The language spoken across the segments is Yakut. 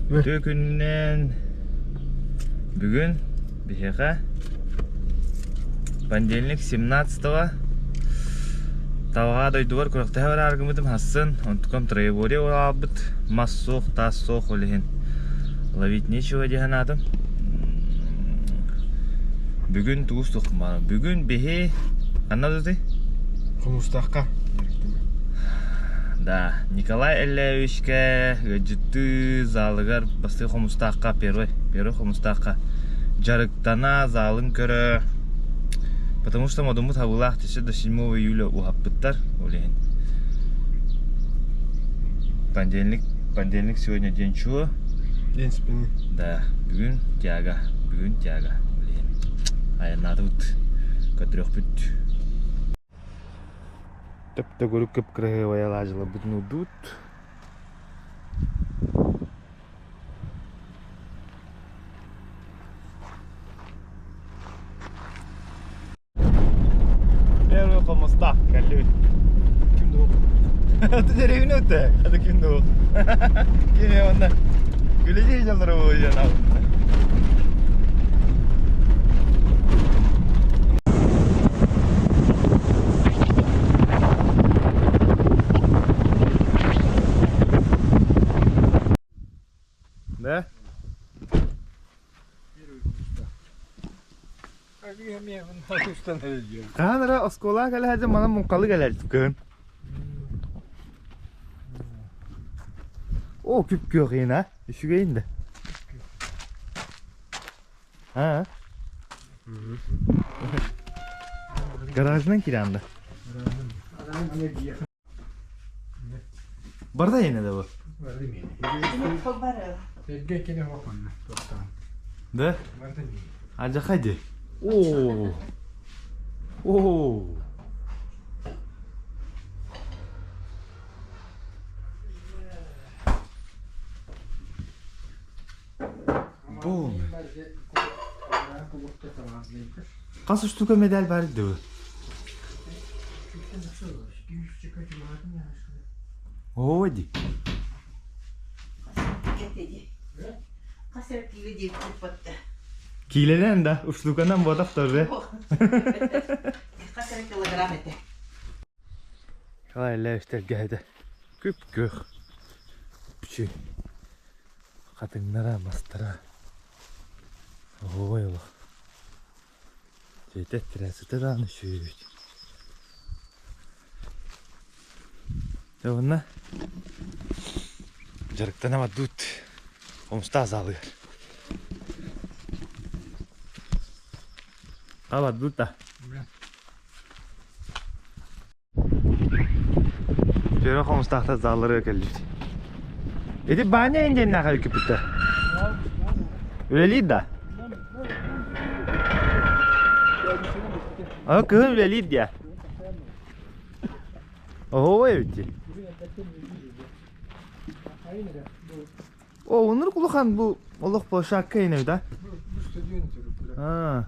Үтүө күнүнэн бүгүн биһиэхэ понедельник 17-го Табаҕа дойдубар күрэхтэһэ барааргыммытым хассын, онтукам троеборье аалбыт, мас суох, таас суох ол иһин ловить нечего дии санаатым. Бүгүн тугу суох Бүгүн биһи ханна дутый? Хомустаахха. Да, Николай Эллевичкэ ыалдьыттыы залыгар бастакы Хомустаахха первый, первый Хомустаахха дьарыктана, залын көрө. Потому что модуммут хабылаах тесе до 7 июля уһаппыттар ол иһин. Понедельник, понедельник сегодня день чего? День спины. Да, бүгүн тяга, бүгүн тяга. Ол иһин айаннаатыбыт, көтүрүөхпүт. Төп-төгүрүк кып-кыраһыабай алаадьыларбытын уурдубут. Первый хомустаах кэллибит. Ким да Ты деревня өтө, это ким да Ким онна күлүжүй жалдыры буйан Да? Хаһан эрэ оскуолаҕа кэлэ сылдьан манан муҥхалыы кэлэрдим кыһын. Оо, күп-күөх иһин а? Үчүгэйин да. А? Гаражынан киирэн да. Барда иһинэ да бу? Эргэ кини хохонна туохтаан. Да? Барда миин. Алдьархай дии. Оо. Оо. Бум. Хас штука медаль бар дуу? Оо ди. Киилэнэн да, уштуканан буотах тоже. Хас эрэ килограмм этэ. Ай, лэштэргэһэтэ. Күп-күөх. Үчү. Хатыҥнара, мастара. Оһуобай олох. Дьиэтэ трассата даҕаны үчүгэй. Дьэ уонна дьарыктана бардыбыт Хомустаах залыгар. Ха бардыбыт да. Түөрэ хомустаахтар залларыгар кэллибит. Ити баня индиэннээх эбиккиппиттэр. Үлэлиир да? Аны кыһын үлэлиир диэ. Оһуобай эбит дии. О, оннук улахан бу олох площадка ине да? А.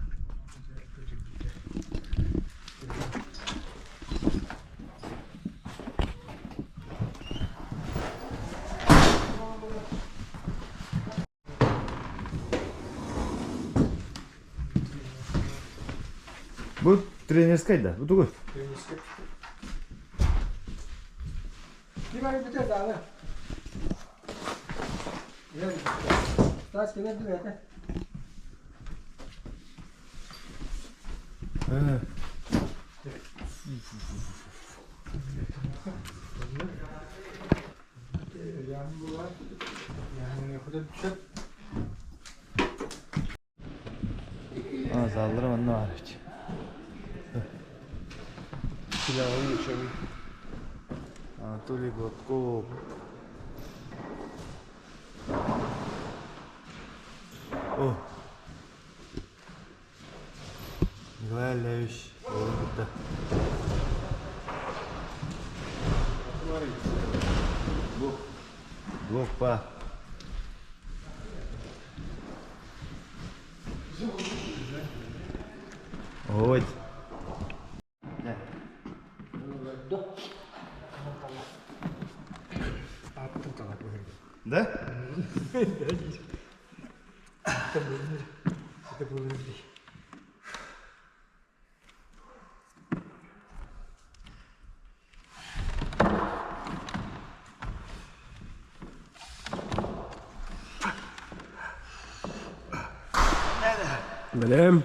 Бу тренерскай да, бу тугуй? Тренерскай. Ким айбыта даҕаны? Таас кэлэр дүрэтэ. Заллара манна баар эбит. Анатолий Гладков. О! Николай Ильич уолун кытта. Блок па. Ой. Да? Бэлэм.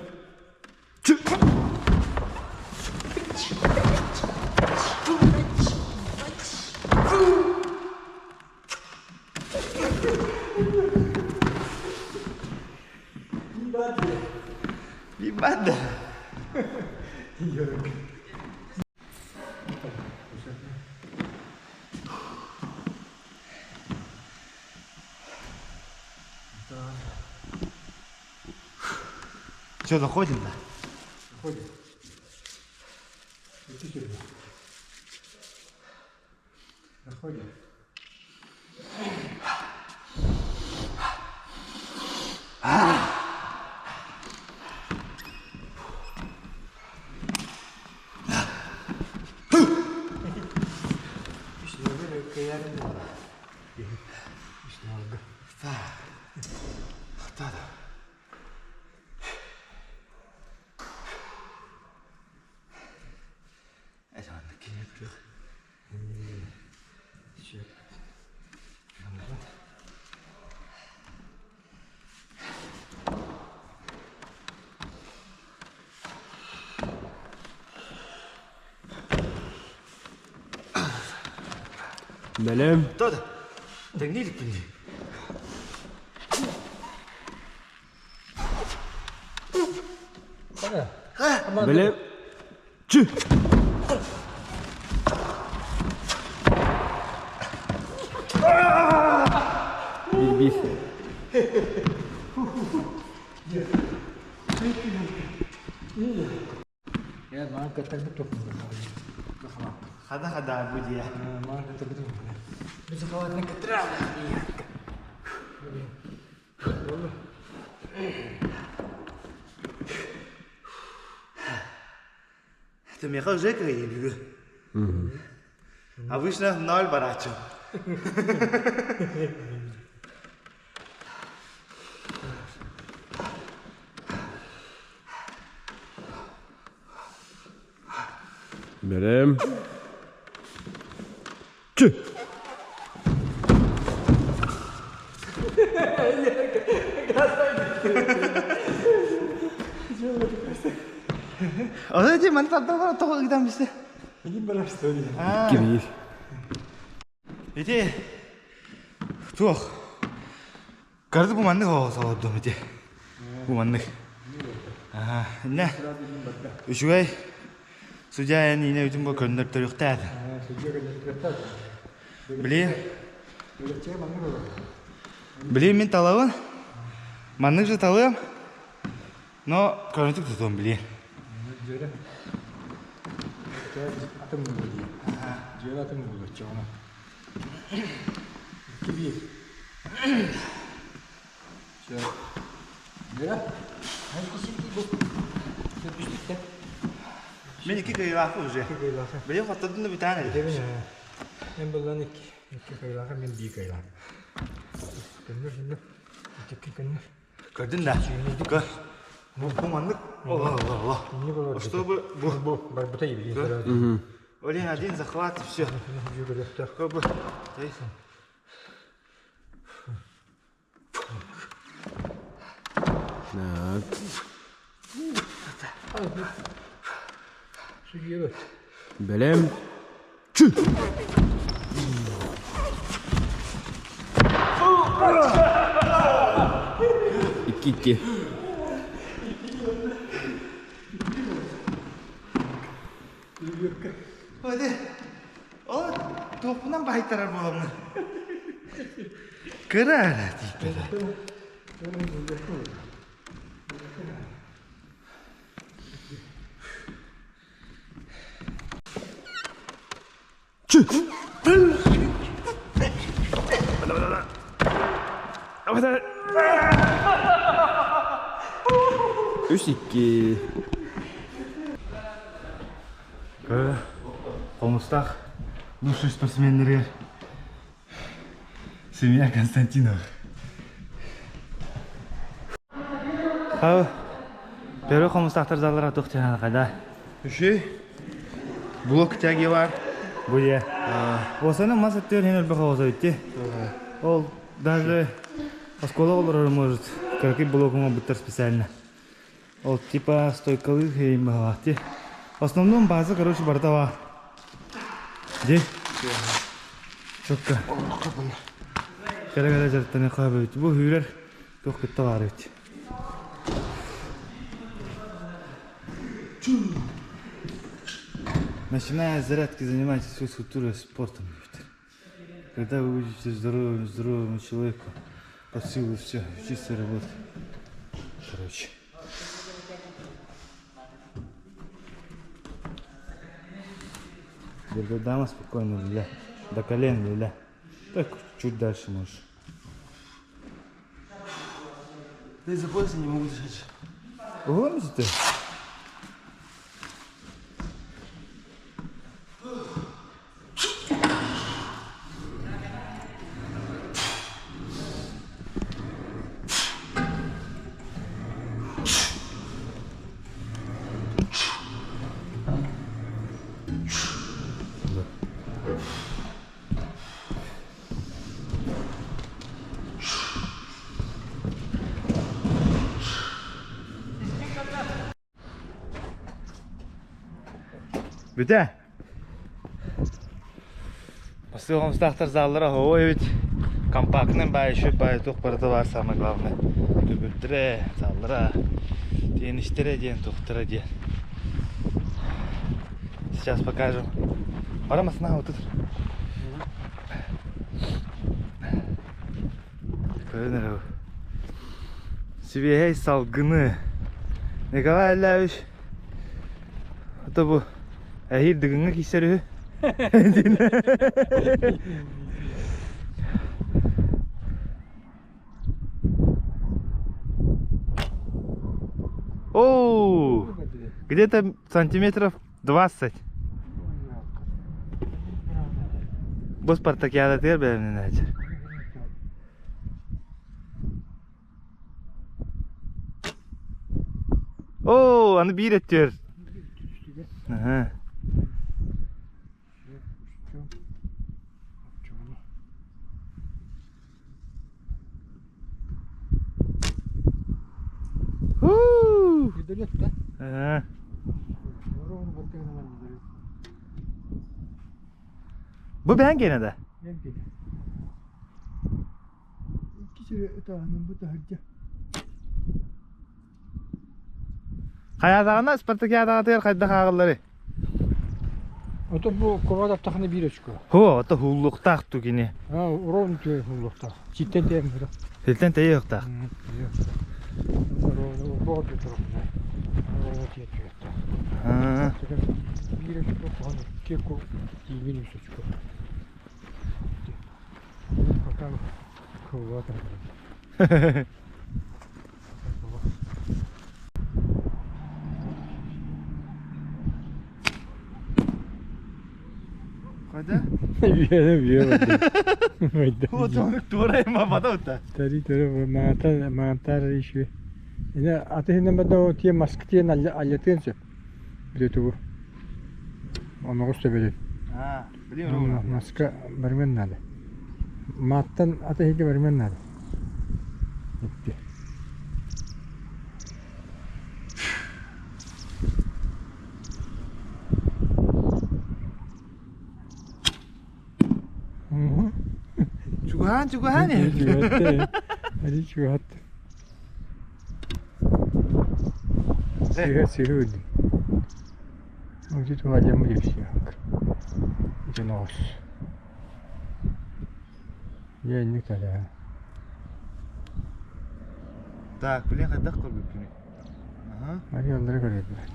Бибад. Все, заходим, да? Заходим. Иди сюда. Заходим. Бэлэм. Тода. Тэҥниир күннүү. Бэлэм. Чү. Биир биир. Хада хада будия. Это меха уже кыйы Обычно ноль барачу. Бэлэм. Чү. Ону ити маны тардан тоҕо ыытан бистэ. Икки биир. Ити туох. Карды бу маннык солордум ити. Бу маннык. Аха. Инне үчүгэй судья эн ине үтүн бу көннөртөрүөхтээх. Блин. Блин мин талабын. Маннык же талыам. Но көрүнтүк тутуом блин. Мин икки кыйылаахы уже. Блин хоттодун да бүтään эле. Мен булан икки икки кыйлаха, мен бии кыйлаха. Көннөр, көннөр. Икки көннөр. Көрдүн да. Көр. Бу бу маннык. Ола ола ола. Не было. Чтобы бу Бу барбыта илии. Блин, один захват и все. Жүгөрөктөр. Бы. Так. Сүгүрөт. Бэлэм. Чү. Икки икки. Hadi. О, топунан байтарар боламын. Кыра тииппede. Чү. Үс икки. Хомустаах лучший спортсменнер семья Константинов. Хау. Первый хомустаахтар заллара туох диэн хайда? Үшүй. Блок тяги бар. Бу дьэ. Осаны мас өттүгэр хин элбэх оҕото ити. Ол даже оскуола олорор может кыракый блок оҥорбуттар специально. Ол типа стойкалыы хейин баһалаах ти. В основном база короче барыта баар. Ди. Чокка. Кэлэ-кэлэ дьарыктаныахха эбит. Бу үүрэр туох кытта баар эбит. Начиная с зарядки занимайтесь физкультурой, спортом. Когда вы будете здоровым, здоровым человеком, под силу все, чисто работать. Короче. Дама спокойно, бля. До колен, бля. Так, чуть дальше можешь. Да из-за пояса не могу дышать. Гонишь ты? Бүтэ. Бастыыр хомустаахтар заллара оһуо эбит. Компактный баай, үчүгэй баай туох барыта баар самое главное. Түбүрдэрэ, заллара, тиэнистэрэ диэн туохтара диэн. Сейчас покажем. Бара масына вот тут. Көрөн эрэ Сибиэһэй салгыны. Николай Ильич ото бу эһиил Дыгыҥҥа киирсэр үһү. Оу, где-то сантиметров 20. Бу спартакиадатыгар бэлэмнэнээччи. Оо, аны биир өттүгэр. Аха. Хуу! Аха. Бу бэйэҥ киэнэ да? Икки сири ытааһыным бу таһырдьа. Хайаатаҕына спартакиадаҕытыгар хайдах ааҕылларый? Ото бу куба таптахына биир очко. Һоо, ото һууллуохтаах ту кини. А, ровно түһэ һууллуохтаах. Ситтэн тэйэн быра. Силтэн тэйиэхтээх. Ровно боо турукна. Ровно тиэ түһүөхтээх. Биир очко куһан икки тиийбин үс очко. Пока кылла Хайда? Үөрэ үөрэ. Отону туорайма бада Тари тари маатар маатар еще. Ine аты хинен бада о тие маска тиен аллатыан сөп. Биле тугу. Оноҕус төбөлүн. А, блин, ровно. Маска бармен надо. Мааттан аты хиги бармен надо. Итти. Чугаһаан, чугаһаан Hadi чугаһат. Сыһа сыһа өлдүм. Ути туһалыам диэбисиһак. Ити ноҕус. Дьэ инник талаа. Так, блин, хайдах көрбүппүнүй? Аха. Арыаллары көрөдүлэр.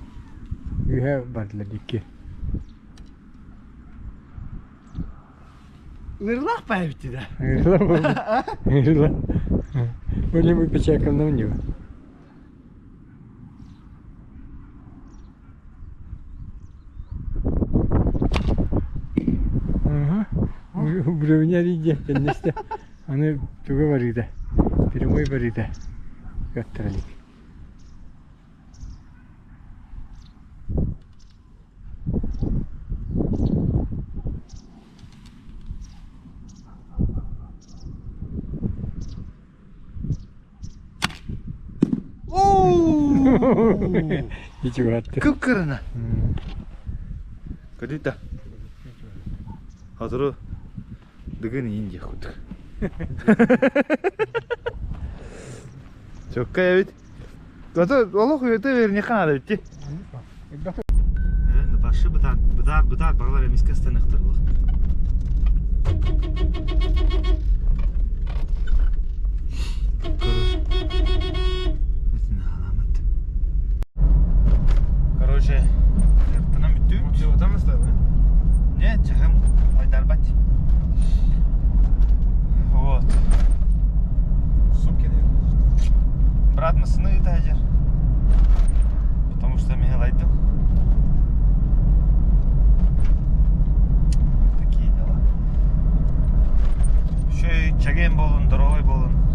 Үөһэ бардылар икки. Ыҥырылаах баайбыт да. Ыҥырыла буолбут. Ыҥырыла. Были бы печакална у него. Ага. Бревня ридде кэннистэ. Аны туга барыыта. Прямой барыыта. Каттаралик. Ичугатты. Кып-кырана. Көдүтэ. Хатыры дыгын иин диэх курдук. Чокка эбит. Зато олох үйэтэ вернеха надо битти. Башы бытар, бытар, бытар, барлар эмиске станыктар бұл. Короче, жартынан бүттү. Чего там оставил? Не, чахым, айдарбат. Вот. Сумки, наверное. Брат масыны ыытаһыдьар. Потому что мен ылайдым. Такие дела. Еще чэгиэн буолун, здоровый буолун.